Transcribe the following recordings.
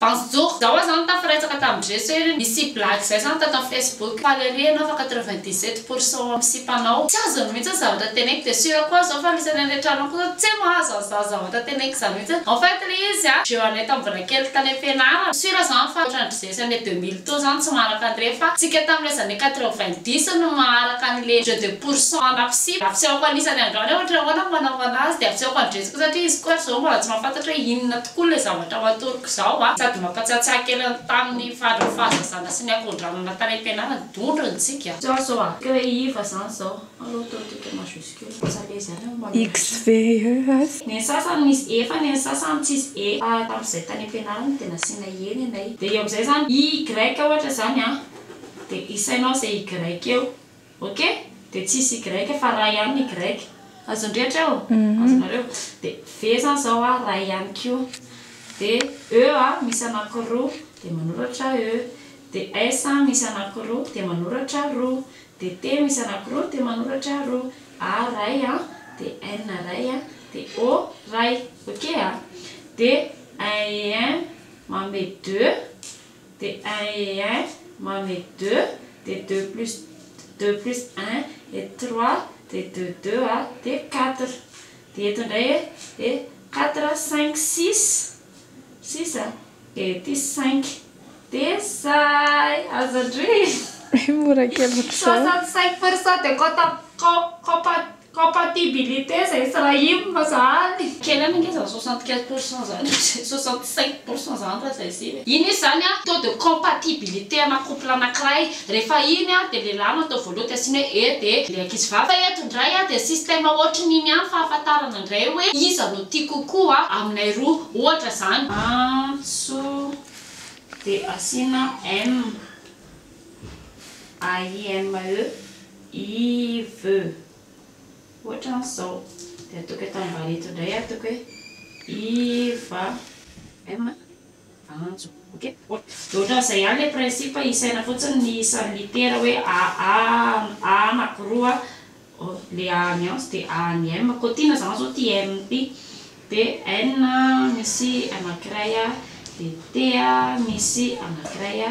Bonjour! Zao aho zany tafiresaka tamin'i Jesy hoe nisy blague zay zany tato amin'ny Facebook, faly ery ianao fa 97% amin'ny sipanao. Tsy azony mihitsy ny zavatra teneniko dia sûr koa aho zao fa anisan'ny any an-trano any koa zao tsy mahazo an'izany zavatra teneniko izany mihitsy. En fait ilay izy a, jeu anay tamin'ny mbola kely tany am-pianarana, sûr zany fa ohatran'ny Jesy année 2000 teo zany tsy maharaka an'ireny fa tsika tamin'ilay années 90 no maharaka an'ilay jeu de pourcent ana mpisipa. Ampisehoko anisany androany aho ohatra ahoana ny manao anazy dia ampisehoko an'i Jesy koa satria izy koa ary zao mbola tsy mahafantatra hoe inona tokoa ilay zavatra ho atoroko izao a! Sady mampatsiatsiahy kely ny tamin'ny fandrin'ny fahazazana sy ny akondranana tany am-pianarana, dondrona tsika. Zao zao a! Ka hoe iva zany zao. Aleo atao toko majuscule fa tsy alaizy ihany aho manoratra. XVES. Ny an'ny sasany misy E fa ny an'ny sasany tsisy E. Fa tamin'izay tany am-pianarana dia nasiana E ny anay. Dia eo amin'izay izany Y ohatra izany an, dia isainao izay Y eo. Ok? Dia tsisy Y fa ray ihany ny Y. Azon-dry hatreo? Azonareo? Dia V izany izao a, ray ihany koa. Dia E a, misy anankiroa, dia manoratra E. Dia S a, misy anankiroa, dia manoratra roa. Dia T misy anankiroa, dia manoratra roa. A ray a, dia N ray a, dia O ray. Ok a? Dia un et un manome deux. Dia un et un manome deux, dia deux plus deux plus un et trois, dia deux deux a, dia quatre. Dia eto indray dia quatre, cinq, six, six a, dia ety cinq. Dia zay! Azon-dry! Mora kely ohatr'izao. 65% de compta- Compatibilité zay Israim zany. Kely ihany ange zany 75% zany, 65% zany raha zay sivy e. Iny izy zany an, taux de compatibilité ana couple anakiray, rehefa iny an dia lehilahy no atao voalohany dia asiana hoe e dia ilay ankizy vavy. Fa eto indray an dia système ohatrin'iny ihany fahafantarana indray hoe iza no tia kokoa aminay roa, ohatra zany. Antso dia asiana M A I M E Yves. Ohatran'izao. Dia ataoko eto ambany eto indray ataoko hoe Iva M Antso. Ok? Dia ohatran'izay ihany ilay principe, isaina fotsiny ny isan'ny litera hoe A A A anankiroa, ilay A an'i Antso dia A an'i M. Koa tiana izany izao ity M ity. Dia N misy anankiray, dia T misy anankiray,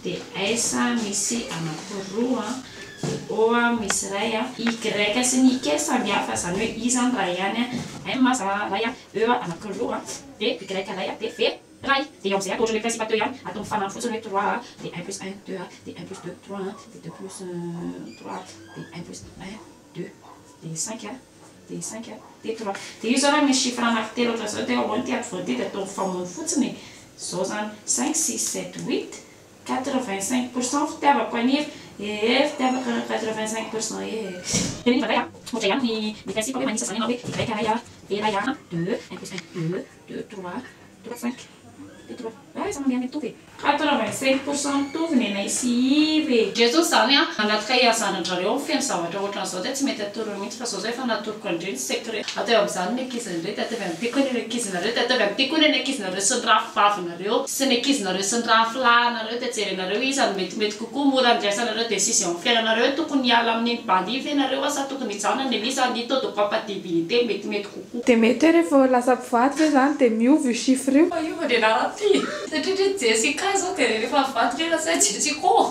dia S misy anankiroa, dia O misy iray, Y sy ny K samy hafa, izany hoe I izany iray ihany, M iray, E anankiroa, dia Y iray, dia V iray. Dia eo amin'izay atao ohatran'ilay principe teo ihany, atao mifanampy fotsiny hoe trois, dia un plus un, deux, dia un plus deux, trois, dia deux plus trois, dia un plus un, deux, dia cinq. Dia cinq a, dia trois. Dia io zao raha misy chiffre anaky telo ohatran'izao dia ahoana ity ampovoany ity dia atao mifamono fotsiny e. Zao zany, cinq, six, sept, huit, 85% fitiavako an'i Yves. Ee fitiavako 85% ee. Dia iny indray a, ohatra ihany ny ny principe hoe manisa zany ianao hoe y iray a, v iray a, deux, un plus un, deux, deux, trois, trois, cinq. Mitovy e! 85% mitovy nenay sy Yves e! Ndrey zao zany an, anaty cahier zanadrareo ao feno zavatra ohatran'izao dia tsy mety atoro mihitsy fa zao zao efa natoroko an'ndry ny secret. Ataovy amin'izany ny ankizinareo dia ataovy amin'ity koa ny ankizinareo dia ataovy amin'ity koa ny ankizinareo sy ny rafivavinareo sy ny ankizinareo sy ny rafilahinareo dia jerenareo iza no metimety kokoa mora andraisanareo decision amin'ny fiainanareo hoe tokony hiala amin'iny bandy iny ve nareo sa tokony hijanona ny iza ny taux de compatibilité metimety kokoa. Dia mety hoe rehefa lasa mpivady ve izany dia miova io chiffre io? Fa io vao nianarako ty. Satria ndry Jessica zao dia rehefa mivady ndry lasa hoe Jessico.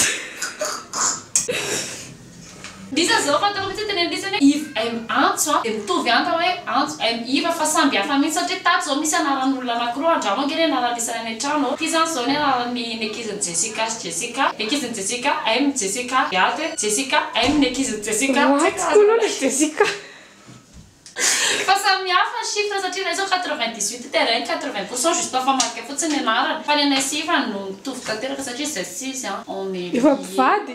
Lisa zao fantako mihitsy hoe tenenin'i Lisa hoe Yves M Antso a, dia mitovy ihany raha hoe Antso M Yves fa samby hafa mihitsy satria tato zao misy anaran'olona anakiroa andramo ange ny anaran'i Lisa any an-trano ô. Ity zany zao ny anaran'ny ny ankizin'i Jessica sy Jessica, ny ankizin'i Jessica M Jessica, dia ato hoe Jessica M ny ankizin'i Jessica. Ratsy koa aloha ilay Jessica. Fa samy hafa ny chiffre satria ilay zao 98 terrain 80% juste mifamadika fotsiny ny anarany fa ny anay sy Iva no mitovy tanteraka satria izay sy izy an on est Efa lié. mpivady?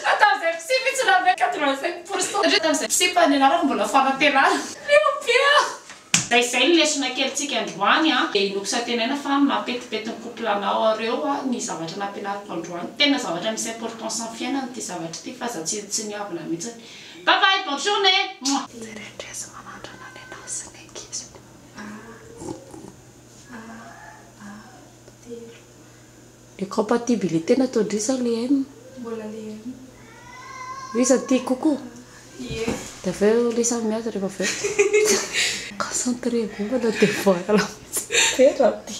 Fa tamin'izay mpisipa izy tsy nahabe 85% satria tamin'izay mpisipa ny anarako mbola fanantenana. Leo be aho. Dia izay ny lesona kelintsika androany an, dia inoako sy antenaina fa mampetipety ny couple anao areo ny zavatra nampianariko androany. Tena zavatra misy importance amin'ny fiainana ity zavatra ity fa aza tsinontsiniavina mihitsiny. Bye bye, bonne journée! Mouah. Jerendresy manandrana ny anazy sy ny ankiziny. A A A telo. Le compatibilité nataon-dry sa le M? Mbola le M. Iza no tia kokoa? Ie. Dia avy eo Lisa miady rehefa avy eo. Concentré be manao devoir la mihitsy. Be raha ty.